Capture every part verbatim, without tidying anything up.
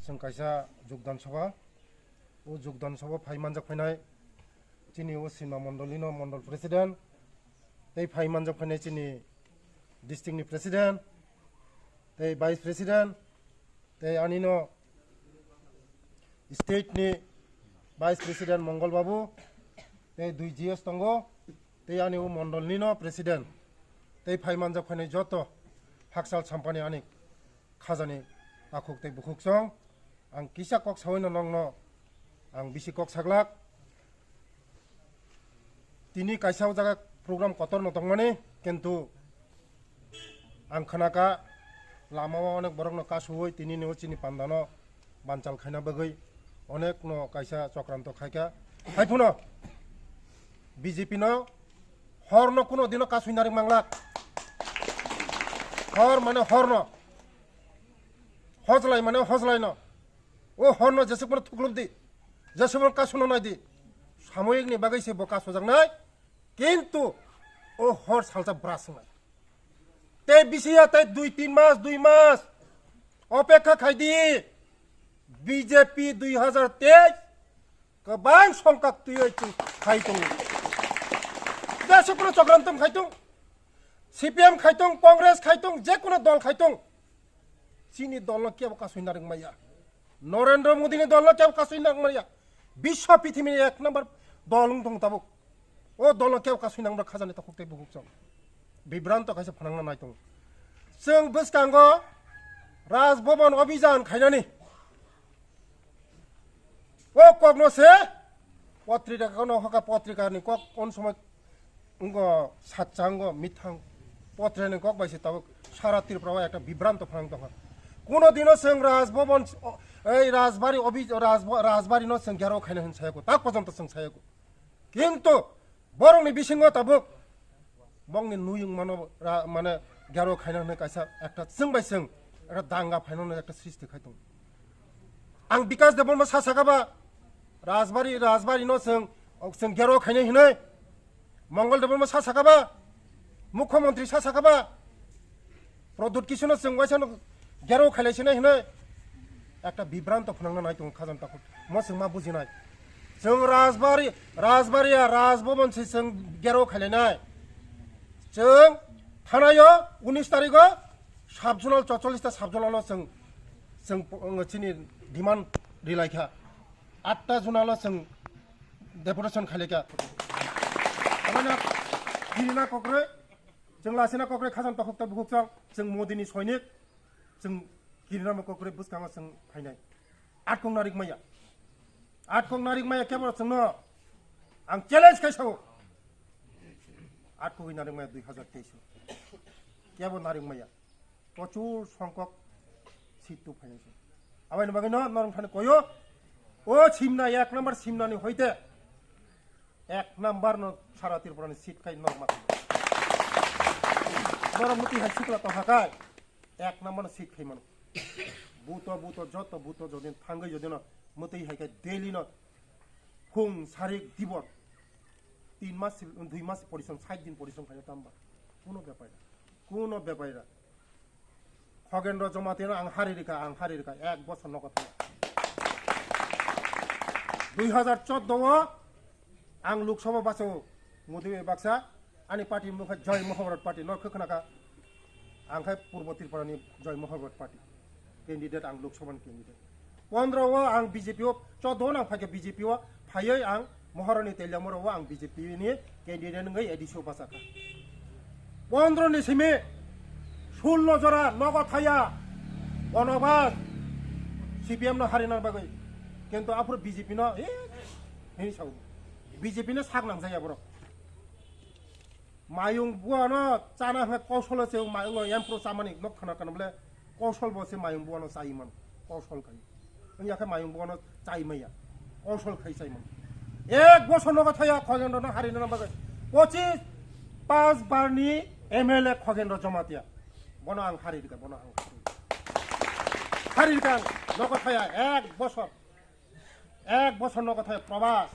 Chwng kaisa jogdan sabha, o jogdan sabha phai manjak phainai chini o Sima Mondolino Mondol President, tei phai manjak phainai chini district ni President, tei Vice President, tei anino state ni Vice President Mongol Babu, tei dui G S tongo, tei ani o Mondol nino President, tei phai manjak phainai joto hakchal sampani ani khajani takhuk tei bukhuk song. Ang kisa kok sawi no nongno ang bisi kok saglak. Tini kaisa o jaga program kotor no tongmani, kintu ang khnaka lama o onek borok no kasuwi tini ni o chini panda no banchal khaina bagwi onek no kaisa chokranto khaika. Hai phuno B J P no hor no kuno dino kasui narik manglak. Hor mane hor no. Hojlai mane hojlai no. O hor no jesuk mano thuklub di. Jesuk mano kasu no nai di. Samoyik ni bagwi se bo kasu jak nai. Kintu o hor salsa bwrasung nai. Tei bisi ya tei dui tin mas, dui mas. Opekha khai di. B J P dui hazar teis. Kwbang songkak twiwi chwng khai tongo. Jesuk mano chokranto khai tong. C P M khai tong, Congress khai tong, je kono dol khai tong. Chini dol no kebo kasui narik maya. Narendra Modi ni dol no kebo kasui narik maya. Biswa pithimini ek number dol wng tong tabuk. O dol no kebo kasui nang khajani takhuk tei bukhuk song. Bibranto kaisa phanangna nai tongo. Chwng bwskango Raj Bhavan Abhijan khainani. O kok no se potrika no hoka, potrika ni kok on somoi wngkha sacha, wngkha mithang. Potrika ni kok bai se tabuk sara Tripura o ekta bibranto phanang tongkha. Kuno dino chwng Raj Bhavan, o, ei Rajbari obi-, Rajba-, Rajbari no chwng gherao khaina hin sayako, tak porjonto chwng sayako. Kintu borokni bisingo tabuk bongni nuyung mano ra-, mane gherao khaina hwnwi kaisa ekta chwng bai chwng ekta danga phaina hwnwi ekta sristi khai tongo. Ang Bikas Debbarma sa sakha ba, Rajbari, Rajbari no chwng, chwng gherao khainai hinwi. Mongol Debbarma sa sakha ba, Mukhyamantri sa sakha ba, Pradyut Kishore no chwng waisa no gherao khailai sinai hinwi. Ekta bibranto phwnangna nai tongo khajani takhuk. Mo chwng ma bujinai. Chwng Rajbari, Rajbari ya Raj Bhavan se chwng gherao khailainai. Chwng thanaio unis tarikh o sub-zonal, chotchollis ta sub-zonal o chwng, chwng, chini demand rilai kha. Atta zonal o chwng deputation khailai kha. Aboni kirina kokroi, chwng lasina kokroi khajani takhuk ta bukhuk chwng, chwng Modi ni soinik, chwng kirina kokroi bwskango chwng phainai. Atkong narik maya. Atkong narik maya kebo chwngno ang challenge khai sao. Atkogwi narik maya dui hazar teis o. Kebo narik maya. Prochur songkok seat tu phainai se. Aboni bagwi no norong thani koyo. O simna ek number simna ni hoite. Ek number no sara Tripura ni seat khai norok ma. Norok muti hai sikla to hakai. Ek number no seat khai mano. Buto, buto, joto buto jodin thangwi jodino muti hai khai daily no phung sarik dibor tin mas, dui mas porisom, sait din porisom khai tamba. Kuno bepai da. Kuno bepai da. Khogendro Jamatia no ang hari rikha, ang hari rikha, ek bosor nogo thaya. Dui hazar chordo o ang Lok Sabha baso Modi bai baksa, ani party mung kha Joy Mohabharat Party, no khe khna kha, ang khai Purbo Tripura ni Joy Mohabharat Party candidate, ang Lok Sabha ni candidate. Pondro o ang B J P o, chordo o nang phaikha B J P o, phaiwi ang Maharani Teliamura o ang B J P ni candidate wngwi A D C o bachakha. Pondro ni simi sullo jora nogo thaya, onobas C P M no harina bagwi. Kintu aphuru B J P no, eh, hini sao. B J P no sak nang jaya borok. Mayung buano chana hwnka kosol se mayung empro chamani nok khana kana bole kosol bo se mayung buano chai man kosol khai. Wngya khe mayung buano chai maya kosol khai chai man. Ek bosor nogo thaya Khogendro no hari nana bagwi pochis pas bar ni M L A Khogendro Jamatia. Bono ang hari rika, bono ang hari rika. Hari rika ang nogo thaya ek bosor. Ek bosor nogo thaya probas.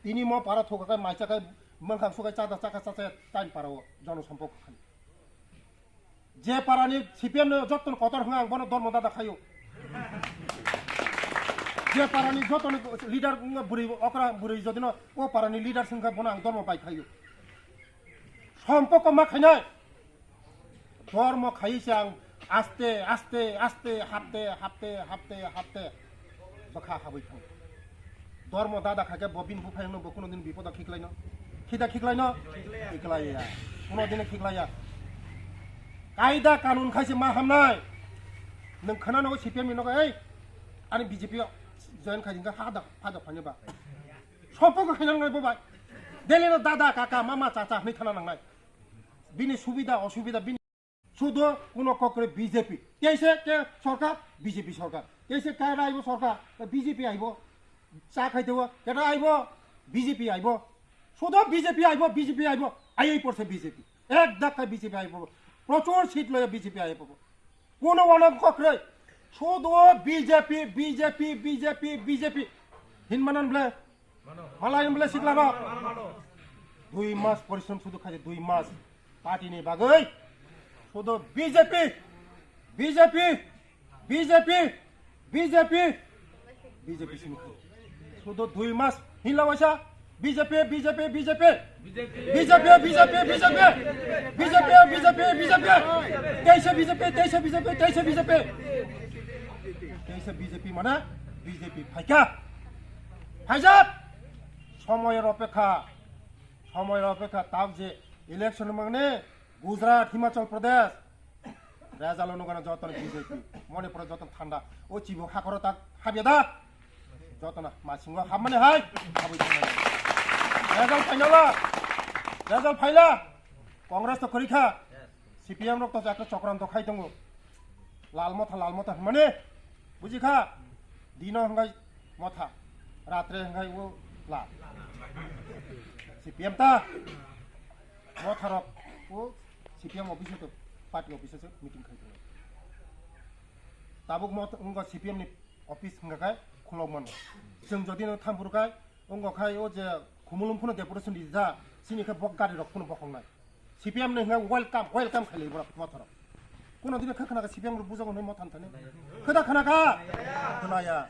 Tini mo para thuka kai maisa kai mangkhang sukai chada chakha chacha tain para o jono sompok khai. Je para ni C P M no jotto kotor hwnga ang bono dormo dada khayo. Je parani jotoni leader wngkha bwrwi okra bwrwi jodino o parani leader se wngkha bono ang dormo bai khaio. Sompoko ma khainai. Dormo khai se ang aste, aste, aste, hapte, hapte, hapte, hapte bwkha habwi thango. Dormo dada khaikhe bo bini buphayungno bo kuno din bipodo khiklaino. Khida khiklaino? Khiklaiya. Kuno dino khiklaiya. Kaida kanun khai se ma hamnai. Nwng khwnano C P M ni nogo, ei, ani B J P o join khai dingkha, ha da, ha da phani ba. Sompoko khaina nangnai bo bai. Delhi no dada, kaka, mama, chacha hwnwi thana nangnai. Bini subida, osubida, bini sudo kuno kokre B J P. Teise ke sorkar, B J P sorkar. Teise ke aibo sorkar, B J P aibo. Cha khai dewa, keta aibo, B J P aibo. Sudo B J P aibo, B J P aibo. Aiwi porse B J P. Ek dakka B J P aibo. Prochur seat loya B J P aibo. Kuno wanang kokre. Sudo B J P, B J P, B J P, B J P. Hinmanan ble. Malai bole sikla rok. Dui mas porishrom sudu khaide, dui mas. Party ni bagwi. Sudu B J P, B J P, B J P, B J P, B J P sini khai. Sudu dui mas hinla waisa. B J P, B J P, B J P. B J P, B J P, B J P. B J P, B J P, B J P. Teisa B J P, teisa B J P, teisa B J P. Teisa B J P mana B J P phaikha. Phaijak. Somoy ropekha. Somoy ropekha tabuk je election mangni Gujarat, Himachal Pradesh. Result ono gana jotono B J P. Manipur jotono thanda. O chibo hakoro tak habya da. Jotono masingo habmani hai. Habwi thangmani. Result phainala. Result phaila. Congress to khorikha. C P M rok to ekta chokranto khai tongo. Lal motha, lal motha hwnmani. Bujikha? Dino hwnkhai motha. Ratre hwnkhai o lal. C P M ta. Motharok o C P M office to party office se meeting khai tongo. Tabuk motha wngkha C P M ni office hwnka khai khulok mano. Chwng jodi no thampuru khai wngkha khai o je khumulwng phano deputation rijak, chini khe bok gari rok phano bokhoknai. C P M ni hwnka welcome, welcome khailai borok mothorok. Kuno dino khe khnaka C P M rok bujak hwnwi motha thani? Khe da khnaka? Khnaya.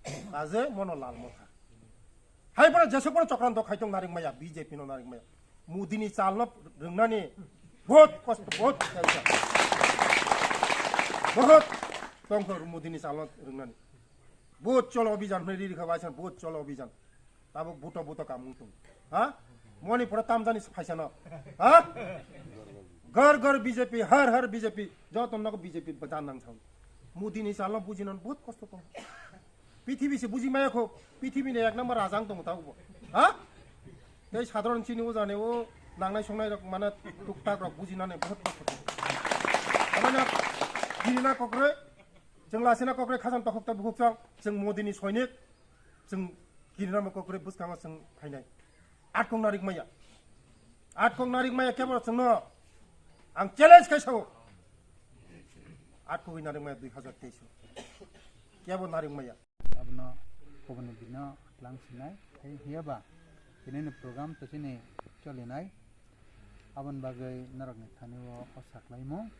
Kaje mono lal motha. Hai phano jesuk phano chokranto khai tong narik maya, B J P no narik maya. Modi ni chalno rwngnani bahut kosto, bahut tension. Bahut tongthor Modi ni chalno rwngnani. Bahut cholo abhijan hwnwi riri kha bai san, bahut cholo abhijan. Tabuk buto buto kamung tung. Ha? Moni pura tamjani phaisa no. Ha? Gar gar B J P, har har B J P, joto nogo B J P bajan nang thang. Modi ni chalno bujinan bahut kosto tong. Pithibi se buji maya kho, pithibi ni ek number rajang tong ta ubo. Ha? Tei sadharon chini ujani o nangnai songnai rok mane tuktak rok bujinani bahut kosto tong. Abana kirina kokre, chwng lasina kokre khasan tokhok ta bukhuk chang, chwng Modi ni soinik, chwng kirina kokre bwskango chwng phainai. Atkong narik maya. Atkong narik maya kebo chwngno ang challenge khai sao. Atkogwi narik maya dui hazar teis o. Kebo narik maya. Abono kubuni bino lang sinai, tei hiya ba tini ni program to chini cholinai. Aboni bagwi norokni thani o o saklaimung.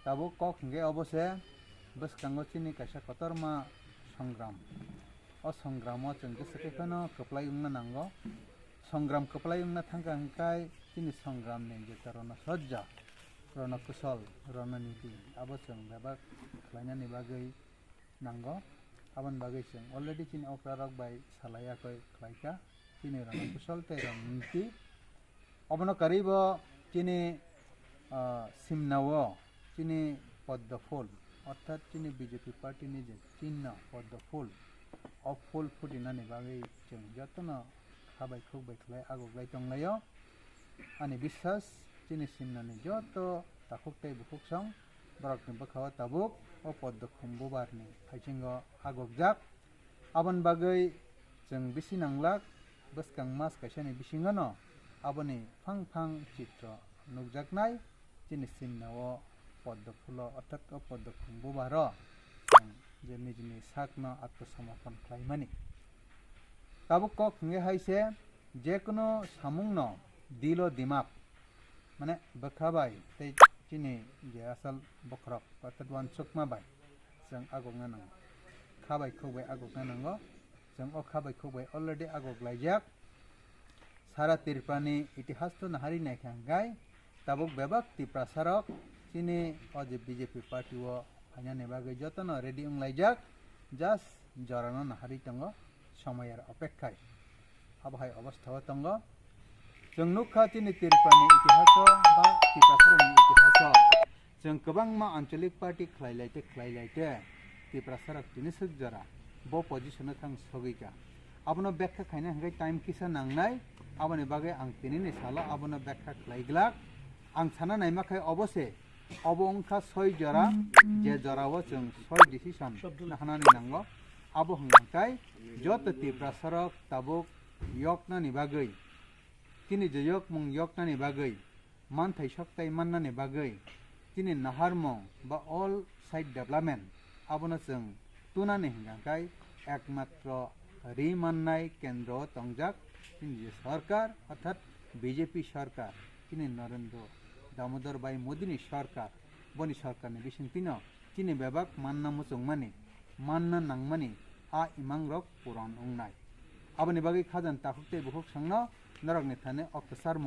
Tabuk kok hwnkhe obo se bwskango chini kaisa kotorma songram. O songramo chwng jesa khe phano kwplai wngna nango. Songram kwplai wngna thangkha hwnkhe chini songramni jeta rono sojja, rono kusol, rono niti abo chwng bebak khlainani bagwi nango. Aboni bagwi chwng already chini okrarok bai salai yakwi khlaikha chini rono kusol tei rono niti. Obono karwi bo chini, ah, simnao chini poddo phul, orthat chini B J P party ni je chinno poddo phul, o phul phutinani bagwi chwng jotono kha bai khuk bai khlai agoklai tonglaio. Ani biswas chini simnani joto takhuk tei bukhuk song borokni bwkhao tabuk o poddo khum bubarni phaisingo agokjak. Aboni bagwi chwng bisi nanglak, bwskang mas kaisani bisingono aboni phang phang chitro nukjaknai, chini simnao poddo phulo, orthat o poddo khum bubaro chwng je nijini sakno atmosomorpon khlaimani. Tabuk kok hwnkhe hai se, jekunu samungno dilo dimak, mane bwkha bai tei chini je asal bokhorok, orthat uansukma bai Chwng agokna nango. Kha bai khuk bai agokna nango. Chwng o kha bai khuk bai already agok laijak. Sara Tripurani itihas to nahari naikha hwnkhe tabuk bebak Tiprasarok chini o je B J P party o phainani bagwi jotono ready wnglaijak. Just jorano nahari tongo, somoyar opekhai. Abo hai obostha o tongo. Chwng nukha chini Tripurani itihaso ba Tiprasarokni itihaso. Chwng kwbangma anchalik party khlai lai te, khlai lai te, Tiprasarok tini swk jora bo position o thang sogwi kha. Abono bekha khaina hwnkhe time kisa nangnai, aboni bagwi ang tinini salo abono bekha khlai glak. Ang sana naima khai obo se, obo wngkha soi jora, je jora o chwng soi decision nahanani nango. Abo hwnkhe joto Tiprasarok tabuk yoknani bagwi, chini je yokmung yoknani bagwi, manthai soktai mannani bagwi chini naharmung ba all side development abono chwng tunani hwnkha khe ekmatro ri mannai kendro tongjak chini je sorkar orthat B J P sorkar, chini Narendra Damodar bai Modi ni sorkar, boni sorkar ni bisingtwi no chini bebak manna muchungmani, manna nangmani a imang rok puron wngnai. Aboni bagwi khajani takhuk tei bukhuk songno norokni thani o kwchar